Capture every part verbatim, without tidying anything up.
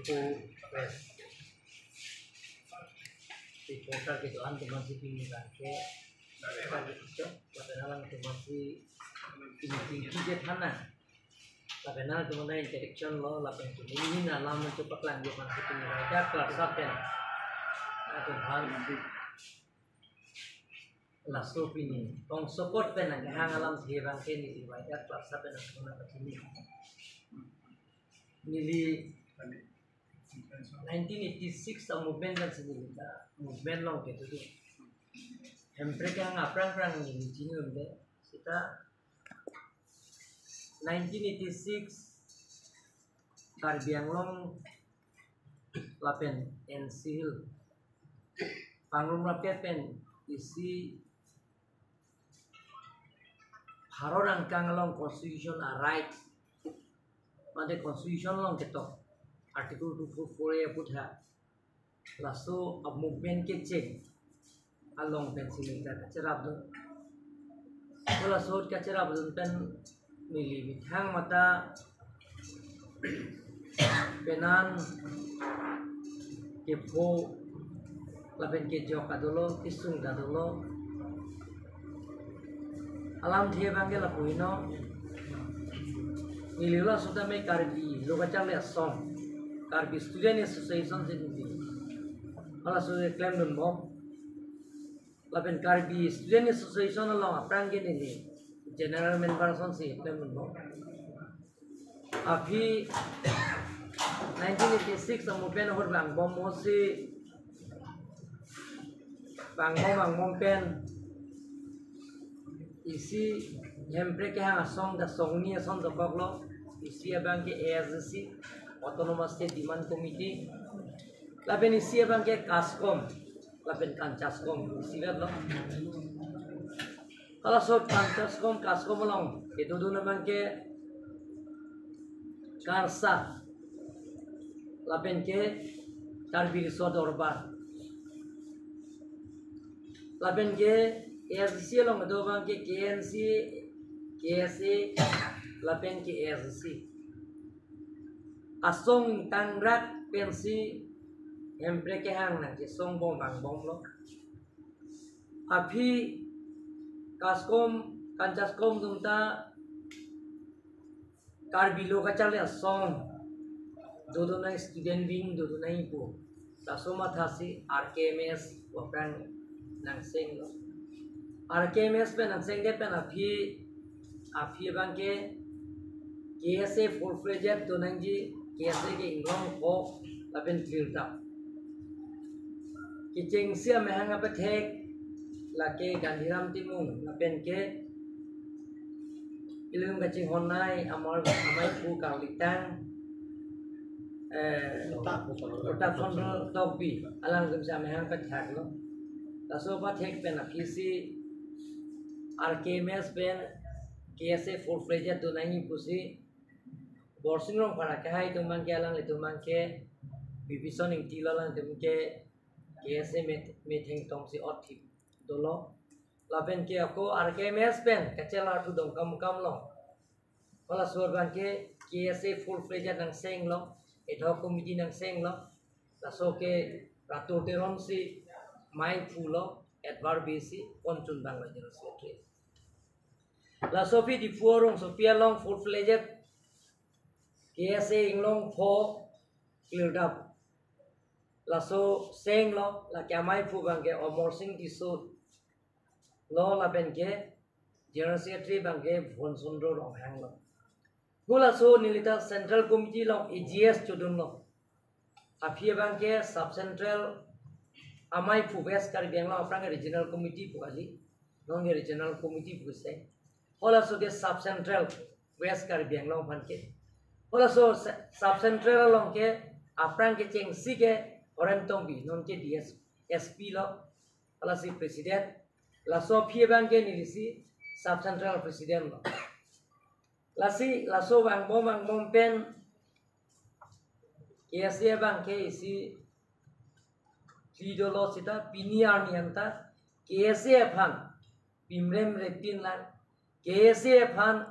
Ko press reporter kedo-an atum aphan si pini abangke, lapen alangtum aphan si pini chingki je thana, lapen alangtum aphan interaction lo, lapen pini hini alam nangchepaklang je aphan si pini Writer Club Sub pen alangtum aphan laso pini tong sokot pen nangkehang alamthe abangke neli Writer Club Sub pen nangkehang alamthe neli nineteen eighty-six a-movement kan sini kita movement along kedo tu. Hemprek kehang aphrang aphrang neli chini unde sita nineteen eighty-six Karbi Anglong lapen N C Hill pangrum rapet pen isi Bharat angkang along constitution a-right, mate constitution along ketok article two four four A aphuthak laso a-movement kecheng along pen sini ta kacherapdun. Ko laso kacherapdun pen neli methang mata penan kepho lapen kejok ta dolo, kesung ta dolo. Alamthe abangke lapu-i non. Neli laso tame Karbi Lo Kacharli Asong, Karbi Student Association si neli halaso keklemdunbom. Lapen Karbi Student Association along aphrang ke neli general member asonsi keklemdunbom. Aphi nineteen eighty-six a-movement ahut vangbom mo si vangbom vangbom pen isi Hemprek kehang asong ta songni ason dokoklo. Isi abangke A S D C, Autonomous State Demand Committee, lapen isi abangke KASCOM lapen KANCHASCOM isi vetlo. Halaso KANCHASCOM, KASCOM along kedodun abangke KARSA lapen ke Karbi Riso Dorbar, lapen ke A S D C along kedo abangke K N C, K S A lapen ke A S D C. Asong ingtangrak pensi Hemprek kehang nangkesongbom vangbomlo. Aphi KASCOM, KANCHASCOM atum ta Karbi Lo Kacharli Asong dodun nang, student wing dodun nang pu laso mathasi R K M S aphrang nangsenglo. R K M S pen nangsengdet pen aphi, aphi abangke K S A full-fledged do nangji, K S A ke inglong pho lapen clear tap. Kechengsi amahang apathek lake Gandhiram Timung lapen ke ilim kachinghon nai amar amai pu karlitang, eh, Protapan Tokbi, alangtum si amahang pathaklo. Laso apathek pen aphisi R K M S pen K S A full-fledged do nangji pusi Borsing Rongphar akehai atum abangke, alanglitum abangke Bibison Ingti lo, alanglitum ke K S A me, metheng tongsi othip dolo. Lapen ke ako R K M S pen kachelar thu Dongkamukam along, halaso abangke K S A full-fledged nangsenglo, ad hoc committee nangsenglo. Laso ke Ratu Teron si amai pulo, Edward B C, konchun banglo General Secretary. Laso aphi Diphu arongsopi along full-fledged K S A inglong pho clear tap. Laso senglo, lake amai pu abangke Amar Sing Tisso lo, lapen ke General Secretary abangke Bhuban Chandra Ronghang lo. Halaso nelita Central Committee along A G S chodunlo. Aphi abangke Sub Central amai pu West Karbi Anglong aphrang Regional Committee pu kali, non ke Regional Committee pu se. Halaso ke Sub Central West Karbi Anglong aphan ke. Halaso se-, Sub Central along ke aphrang kechengsi ke Horen Tokbi, non ke D S, S P lo, halasi President. Laso aphi abangke nelisi Sub Central President lo. Lasi laso vangbom vangbom pen K S A abangke isi phli dolo seta pini arni anta K S A aphan pimrem repin lang, K S A aphan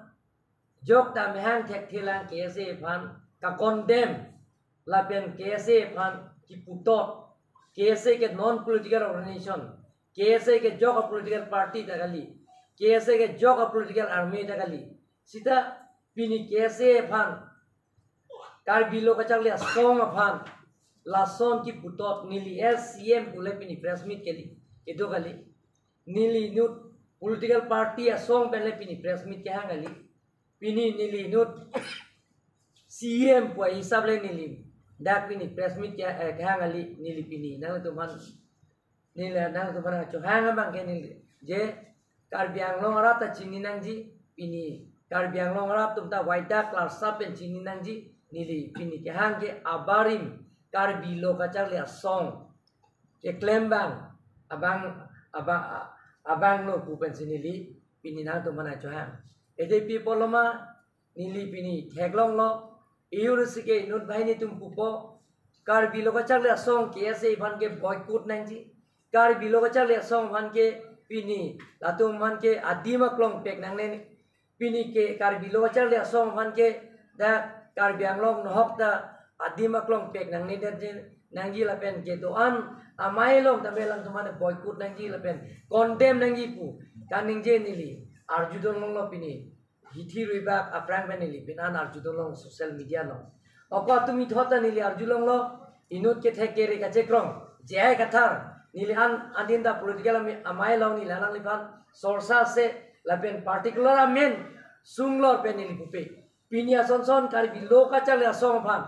jok ta mehang thekthe lang, K S A aphan ka-condemn lapen K S A aphan kiputot, K S A ke non political organization, K S A ke jok a political party ta kali, K S A ke jok a political army ta kali. Sita pini K S A aphan, Karbi Lo Kacharli Asong aphan lason kiputot neli as C M pule pini press meet kali, kedo kali. Neli inut political party asong pen le pini press meet kehang kali. Pini neli inut C M pu ahisap le neli dak pini press meet ke, eh, kehang kali. Neli pini nangtum aphan, neli nangtum aphan chohang abang ke neli je Karbi Anglong arat ta chini nangji, pini Karbi Anglong arat atum ta waidak klarsa pen chini nangji. Neli pini kehang ke abarim Karbi Lo Kacharli Asong keklem abang, abang, abang, abang lo pu pensi neli pini nangtum aphan chohang. Ede pi pulo ma, neli pini theklonglo, ejor si ke inut banghini atum pupo, Karbi Lo Kacharli Asong K S A aphan ke boycott nangji, Karbi Lo Kacharli Asong aphan ke pini latum aphan ke adim aklong pek nangne, pini ke Karbi Lo Kacharli Asong aphan ke dak Karbi Anglong nohok ta adim aklong pek nangne det je nangji lapen kedo-an amei along tame latum aphan boycott nangji lapen condemn nangji pu kaningje neli arjudun longlo pini hithi ruibak aphrang pen neli pini an arjudun long social media along. Ako atum ithot ta neli arjulonglo, inut kethek kere kachekrong J I Kathar, neli an adin ta political amei, amei along neli alangliphan sorsa se lapen particular amen sunglor pen neli pupe. Pini asonson Karbi Lo Kacharli Asong aphan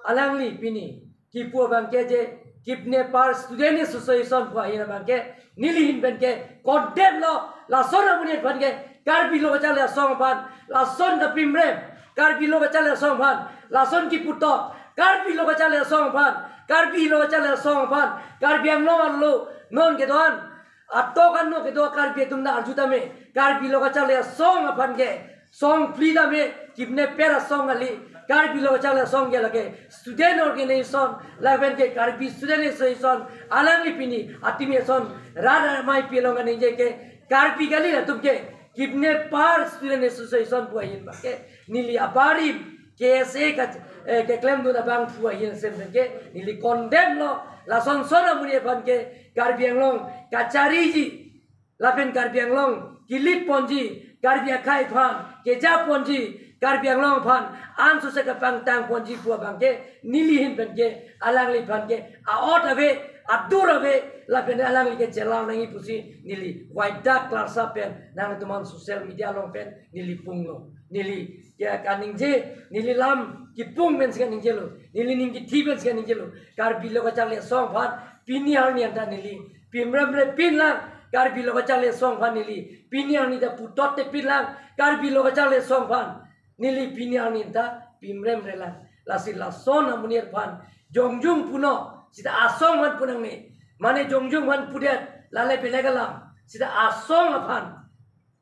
alangli pini kipu abang ke je kidnapper student association pu ahin abang ke neli ahin pen ke condemn lo, lason amonit aphan ke Karbi Lo Kacharli Asong aphan lason kapimrem, Karbi Lo Kacharli Asong aphan lason kiputot, Karbi Lo Kacharli Asong aphan, Karbi Lo Kacharli Asong aphan, Karbi Anglong arlo non kedo-an atok ano kedo Karbi atum ta arju tame, Karbi Lo Kacharli Asong aphan ke song phli tame kidnapper asong kali, Karbi Lo Kacharli Asong ke lake student organization, lapen ke Karbi Student Association, alangli pini atum ason rat amei pi along kaningje ke Karbi kali, latum ke kidnapper student association pu ahin abang ke neli abarim K S A ka, eh, keklemdun abang pu ahin asem pen ke neli condemn lo, lasonson amonit aphan ke Karbi Anglong kachariji lapen Karbi Anglong kilit ponji, Karbi akhei aphan keja ponji, Karbi Anglong aphan ansose kapangtang ponji pu abang ke neli ahin pen ke alangliphan ke a-ot ave, adur ave, lapen alangli ke chelang nangji pusi neli waidak klarsa pen nangtum aphan social media along pen neli punglo. Neli ke kaningje, neli lam kipung pensi kaningje lo, neli ning kithi pensi kaningje lo. Karbi Lo Kacharli Asong aphan pini arni anta neli pimremre pinlang, Karbi Lo Kacharli Asong aphan neli pini arni ta putotte pinlang, Karbi Lo Kacharli Asong aphan neli pini arni anta pimremre lang. Lasi lason amonit aphan jongjung punon, sita asong aphan pu nangne, mane jongjung aphan pudet, lale beleg alam, sita asong aphan.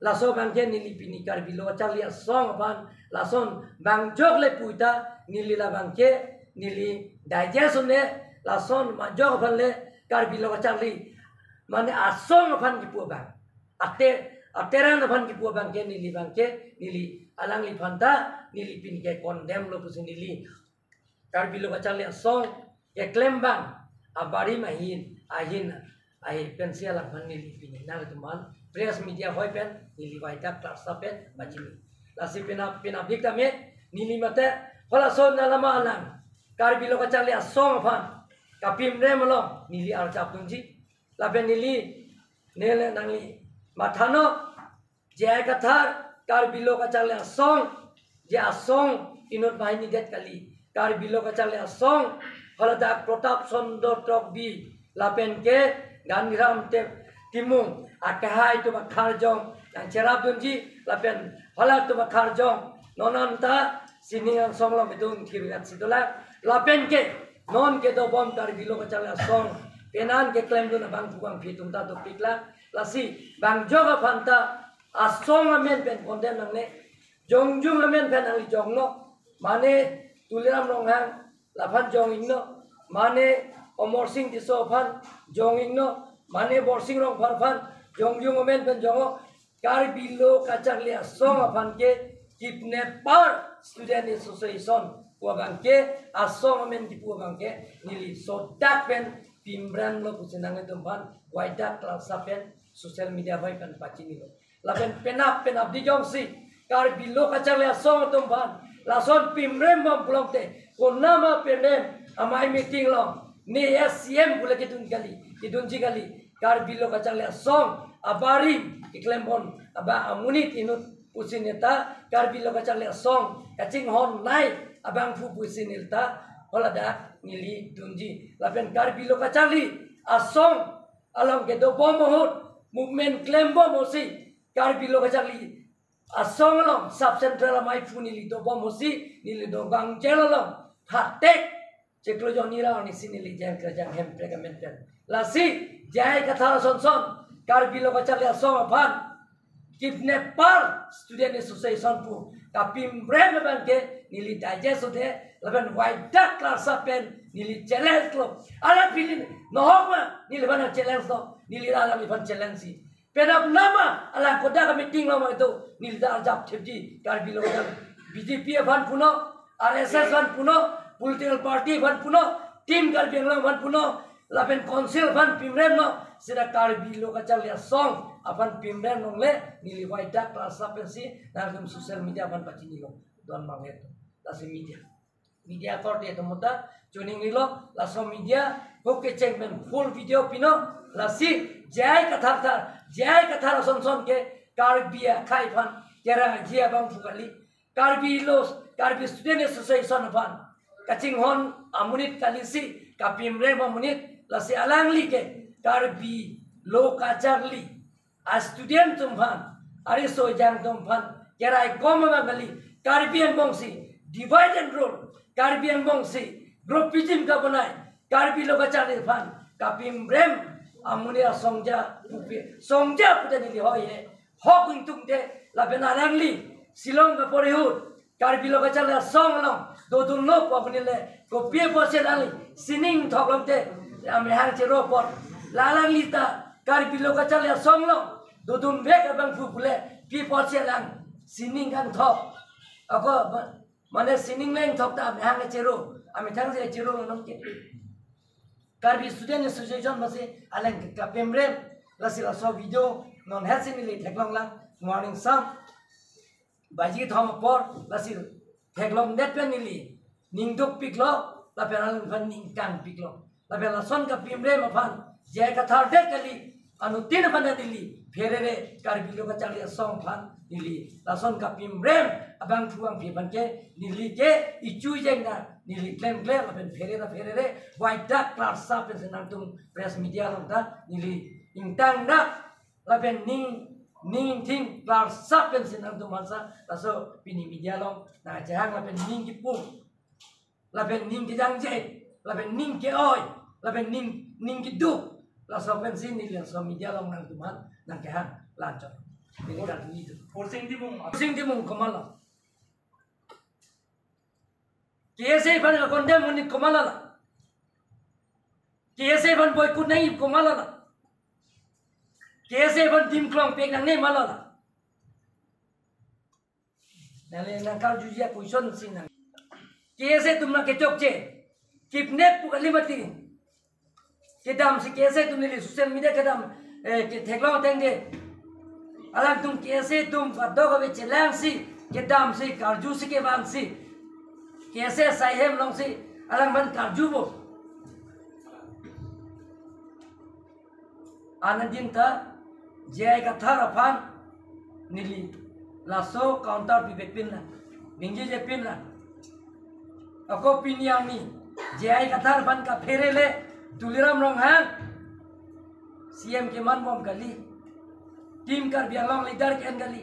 Laso abang ke neli pini Karbi Lo Kacharli Asong aphan lason bang jok le pu ta neli labang ke neli digest un-e, lason majok aphan le Karbi Lo Kacharli mane asong aphan kipu abang, ate, ateran aphan kipu abang ke neli abang ke neli alangliphan ta neli pini ke condemn lo pusi neli Karbi Lo Kacharli Asong keklem abang abarim ahin, ahin, ahin pensi alangphan neli pini nangtum aphan press media ahoi pen neli waidak klarsa pen pachini. Lasi pina, pina bik tame neli mate halason alama alang Karbi Lo Kacharli Asong aphan kapimrem along neli arjap dunji. Lapen neli, neli nangli mathanon, J I Kathar, Karbi Lo Kacharli Asong, je asong inut banghini det kali, Karbi Lo Kacharli Asong, haladak Pratap Chandra Tokbi, lapen ke Gandhiram Te-, Timung, akehai atum akharjong nangcherap dunji, lapen halatum akharjong non anta sining angsong along kedun thirwat si dolang, lapen ke non kedobom Karbi Lo Kacharli Asong penan keklemdun abangphu abangphi atum ta dopiklang. Lasi bang jok aphan ta asong amen pen condemn nangne, jongjung amen pen nangli jongnon, mane Tuliram Ronghang laphan jong-iknon, mane Amarsing Tisso aphan jong-iknon, mane Borsing Rongphar aphan jongjung amen pen jongnon. Karbi Lo Kacharli Asong aphan ke kidnapper student association Pu abangke, asong amen kipu abangke, neli sodak pen pimrem lo pusi nangtum aphan, waidak Klarsa pen social media bai pen pachinilo. Lapen penap penap di jongsi Karbi Lo Kacharli Asong atum aphan lason pimrem bom pulote, konama pimrem, amei meeting lo, ne S C M pule kedun kali, kedunji kali, Karbi Lo Kacharli Asong abarim keklem bom, aba amonit inut pusi neta Karbi Lo Kacharli Asong kachinghon nai abangphu pusi neta holadak neli dunji. Lapen Karbi Lo Kacharli Asong along kedo bom ahut movement klem bom ahutsi Karbi Lo Kacharli Asong along sub central amei aphu neli do bom ahutsi neli do gang jail along phatek chiklo jonni ra nisi neli jeng kerjang hem prek amen pen. Lasi J I Kathar ason son Karbi Lo Kacharli Asong aphan kidnapper student association pu kapimrem abangke neli digest ode lapen waidak Klarsa pen neli challenge lo. Alang pilin nohok ma neli aphan challenge lo. Neli alangliphan challenge si. Penap nama alang kodak meeting lo ma do neli ta arjap thepji Karbi Lo Kacharli. B J P aphan punon, R S S aphan punon, political party aphan punon, Team Karbi Anglong aphan punon, lapen council aphan pimrem non, seta Karbi Lo Kacharli Asong aphan pimrem longle, neli waidak Klarsa pensi nangtum social media aphan pachinilo, don manghet, lasi media. Media korte atum ta, chuning rilo, laso media, hoke cheng pen full video pinon, lasi J I Kathar thar, J I Kathar ason son ke, Karbi akhei aphan, kerang aji abangphu kali, Karbi Lo, Karbi Student Association aphan kachinghon amonit kalisi, kapimrem amonit, lasi alangli ke Karbi Lo Kacharli a student atum aphan, ariso ejang atum aphan keraikom abang kali, Karbi angbong si divide and rule, Karbi angbong si groupism kabonai, Karbi Lo Kacharli aphan kapimrem amonit asongja pupe, songja pute neli hoi he. Hok ingtung te lapen alangli Shillong kapore ahut Karbi Lo Kacharli Asong along dodunlo pu amonit le kopi apotsi alangli sining thok lom te amehang chero apot, la alangli ta Karbi Lo Kacharli Asong along dodun vek abangphu pule pi apotsi alang sining kangthok, ako ma-, mane sining lengthok ta amehang chero, amethang si chero lo non ke. Karbi Student Association masi alang kapimrem, lasi laso video non hetsi neli theklong lang, morning sam baji thom apor, lasi theklong det pen neli ning dukpiklo, lapen alangphan ning kangpiklo. Lapen lason kapimrem aphan J I Kathar det kali, anuttin aphan neli pherere, Karbi Lo Kacharli Asong aphan neli lason kapimrem abangphu abangphi aphan ke neli ke ichu jeng na neli klemkle lapen pherere pherere, waidak Klarsa pensi nangtum press media along ta neli ingtang dak lapen ning, ning thing Klarsa pensi nangtum aphansa laso pini media along nangchehang lapen ning kipu, lapen ning kejangje, lapen ning ke-oi, lapen ning, ning keduk, laso pensi neli laso media along nangtum aphan nangkehang lanchot. Neli kan ni tu. Pursing Timung. Pursing Timung komatlo? K S A aphan ka-condemn monit komatlo la? K S A aphan boycott nangji komatlo la? K S A aphan dim klong pek nangne matlo la? Nangli nangkarjuji a-question si nang. K S A atum nangkechokche, kidnap pu kali mati. Kedamsi K S A atum neli social media kedam, eh, ketheklong ateng de. Alangtum K S A atum kadokave chelangsi, kedamsi, karjusi kevangsi, K S A asai hem alongsi alangphan karjupo. Anadin ta J I Kathar aphan neli laso counter pivek pin lang, ningjeje pin lang. Ako pini arni J I Kathar aphan kaphere le Tuliram Ronghang C M keman bom kali, Team Karbi Anglong leader ke-en kali.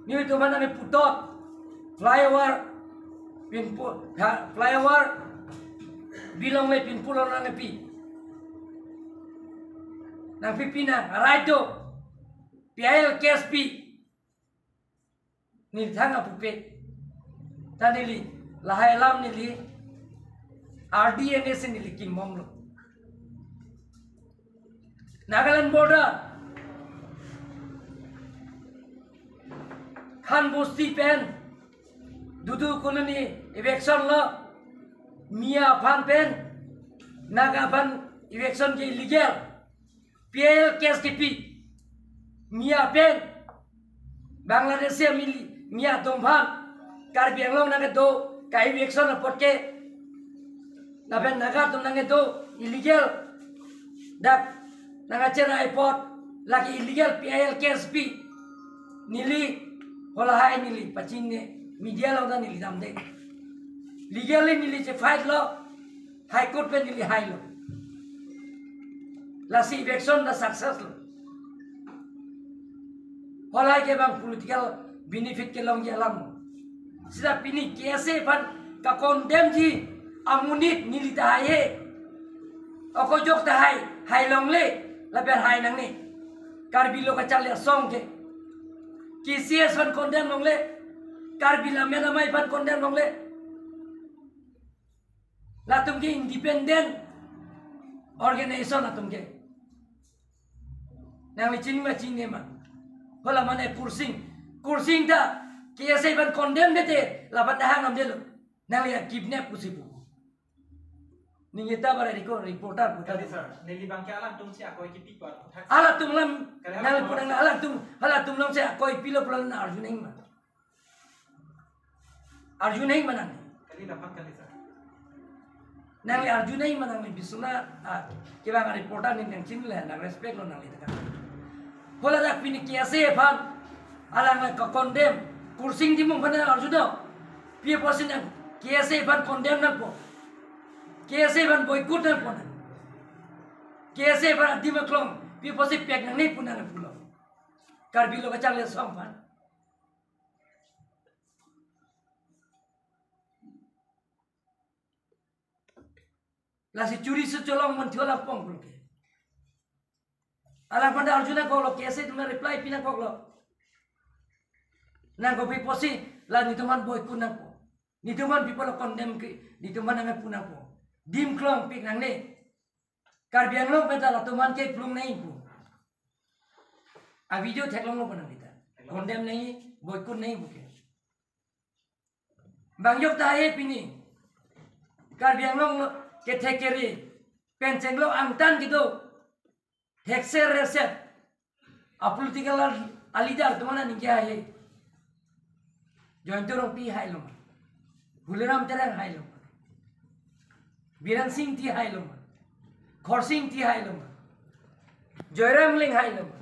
Nelitum aphan nangputot flyover pinpu, ha, flyover bilong le pinpu lo nangpi. Nangpipi nang, arai do. P I L case pi. Neli thang apupe. Ta neli, lahai alam neli, R D N A si neli kimong lo. Nagaland border, Khan Bosti pen Dudu colony eviction lo, Miya aphan pen Naga aphan eviction ke illegal. P I L case kepi. Miya pen Bangladeshi mili, Miya atum aphan Karbi Anglong nangkedo, ka-eviction apot ke, lapen Naga atum nangkedo illegal. Dak nangkacherai apot, lake illegal P I L case pi. Neli, halahai neli pachinine, media along ta neli damde. Legally neli che fight lo, High Court pen neli hailo. Lasi eviction ta success lo. Halahai ke bang political benefit kelongji alam. Sita pini K S A aphan ka-condemn ji amonit neli ta hai he. Ako ajok ta hai, hai longle, lapen hai nangne. Karbi Lo Kacharli Asong ke. K C S aphan condemn longle, Karbi Lammet Amei aphan condemn longle. Latum ke independent organization latum ke. Nangli chini ma chinine ma. Hala mane Kursing. Kursing ta K S A aphan condemn dete, lapen dah hang namdelo. Nangli ya kidnap pusi pu. Ningje ta bara record, reporter pu ta. Kali sir, neli bang ke alangtum si akoi kipi ko athak. Alangtum alam, kali nangli alam punang alangtum, alangtum alam si akoi pilo pulang na arju nang ma. Arju nang ma nang. Kali dapat kali sir. Nangli arju nang ma nangli Biswanath, ah, kevang reporter ning nang chinine, nang respect lo nangli ta. Hala dak pini K S A aphan, alang la ka-condemn, Kursing Timung aphan arju do. Pi apotsi nang K S A aphan condemn nangpo. K S A aphan boycott nangpo nang. K S A aphan adim aklong, pi apotsi pek nangne pu nang pulo. Karbi Lo Kacharli Asong aphan. Lasi churi si cholong man thio lang pong pulo ke. Alangphan ta arju nangkoklo, K S A atum ta reply pi nangkoklo. Nangkok pi apotsi, la netum aphan boycott nangpo. Netum aphan pi apotlo condemn ke, netum aphan nangpu nangpo. Dim klong pik nangne. Karbi Anglong pen ta latum aphan ke plung nangji pu. A video theklonglo pa nangli ta. Condemn nangji, boycott nangji pu ke. Bang ajok ta hai he pini. Karbi Anglong lo kethek kere. Pen chenglok angtan kedo. Thekser reset. A political a-, a-leader atum aphan ningje hai he. Jayanta Rongpi hailo ma. Holiram Terang hailo ma. Biren Singh Engti hailo ma. Khorsing Engti hailo ma. Joyram Engleng hailo ma.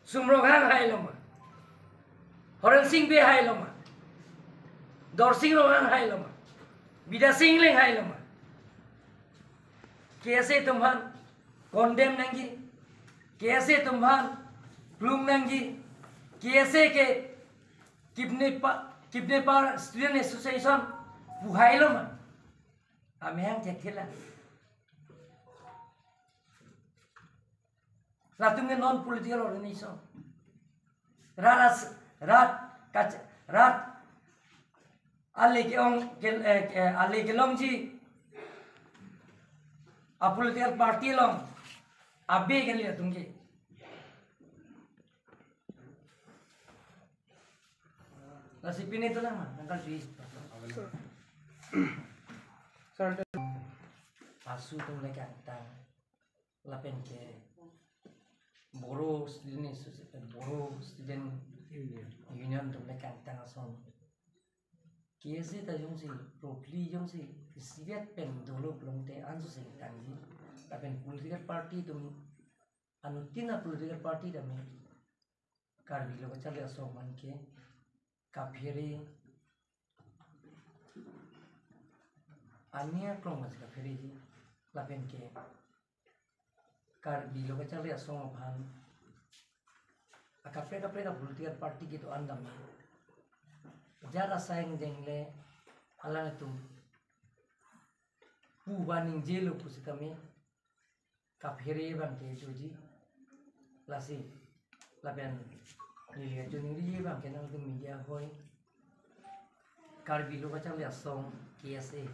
Sum Ronghang hailo ma. Horensing Bey hailo ma. Dorsing Ronghang hailo ma. Bidya Sing Engleng hailo ma. K S A atum aphan condemn nangji. K S A atum aphan plung nangji. K S A ke kidnapper, kidnapper Student Association pu hailo ma. Amehang thekthe la. Latum ke non political organization. Rat as-, rat kach-, rat ale ke-ong ke, eh, ke, ale kelongji a-political party along abe kali latum ke. Lasi pini itulah ma, nangkal di. Sir. Asu atum le kangtang. Lapen ke Boro Student Associ-, Boro Student Union atum le kangtang ason. K S A ta jongsi, ro phli jongsi, isivet pen dolo pulote anso si tangji. Lapen political party atum, anuttin a-political party tame, Karbi Lo Kacharli Asong aphan ke kaphere, ani aklong mas kaphereji, lapen ke Karbi Lo Kacharli Asong aphan akaprek kaprek a-political party kedo-an tame, jara asai angdeng le alanglitum pu ba ningjelo pusitame, kaphere abang ke joji. Lasi, lapen neli ajo ningri abang ke nangtum media hoi, Karbi Lo Kacharli Asong K S A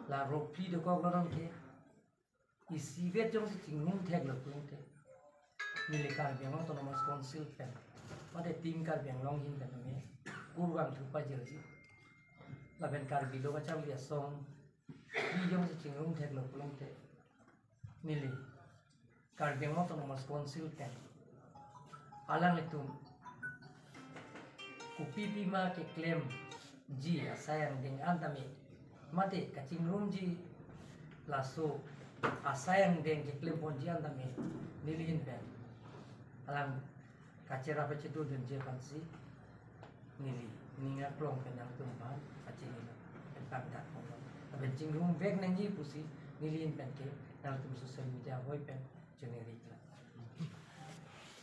la ro phli dokok lo nang ke, isivet jongsi chinghum theklo pulote, neli Karbi Anglong Autonomous Council pen, mate Team Karbi Anglong ahin pen me kurvangthu pajirji. lapen Karbi Lo Kacharli Asong, bi jongsi chingrum theklo pulote, neli Karbi Anglong Autonomous Council pen alanglitum kopi pima keklemji asai angdeng an tame, mate kachingrumji laso asai angdeng keklemponji an tame, neli ahin pen alang kacherap pachedodunji aphansi neli ning aklong pen nangtum aphan kachinilo, pen pangdak konglo. Lapen chingrumvek nangji pusi neli ahin pen ke nangtum social media ahoi pen choningri klang.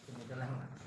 Choningri klang.